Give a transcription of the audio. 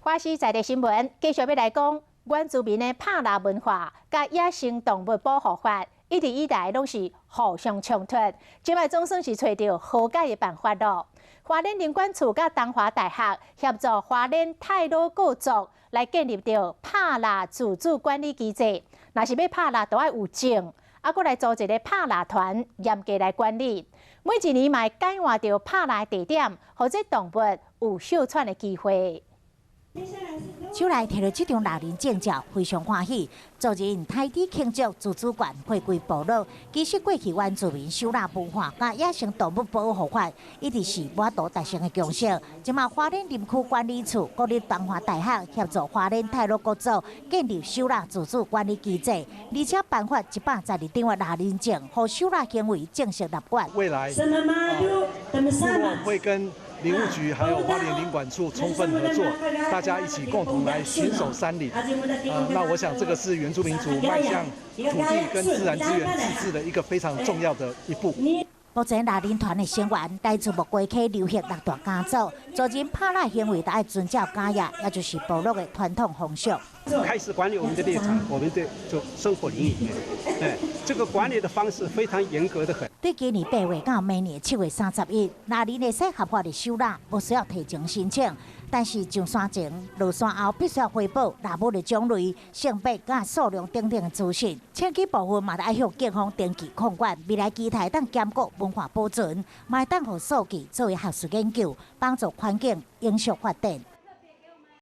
華視在地新聞繼續欲來講原住民的拍獵文化，佮野生動物保護法，一直以來攏是互相衝突。這擺總算是揣著和解的辦法囉。花蓮林管處佮東華大學協助花蓮太魯閣族來建立著拍獵自主管理機制。若是欲拍獵，都愛有證，啊，閣來組一个拍獵團，嚴格來管理。每一年嘛會改換著拍獵地點，予這動物有歇喘的機會。手內提著這張獵人證照，非常歡喜。昨日台地慶祝自主權回歸部落，其實過去原住民狩獵文化佮野生動物保護法，一直是無法度達成的共識。這馬花蓮林區管理處、國立東華大學協助花蓮太魯閣族建立狩獵自主管理機制，而且頒發112張的獵人證，予狩獵行為正式納管。未來，部落會跟林務局還有花蓮林管處充分合作，大家一起共同來巡守山林。那我想這個是原住民族邁向土地跟自然資源自治的一個非常重要的一步。目前獵人團的成員來自木瓜溪流域六大家族，族人拍獵行為都愛遵照家業，也就是部落的傳統風俗。開始管理我們的獵場，我們的就生活林裡面，哎，這個管理的方式非常嚴格的很。對今年8月到明年7月31，獵人會使合法的狩獵，無需要提前申請。但是上山前、落山後，必須要回報獵物的種類、性別佮數量等等的資訊。槍支部分嘛，愛向警方登記控管，未來期待當兼顧文化保存，嘛會當予數據作為學術研究，幫助環境永續發展。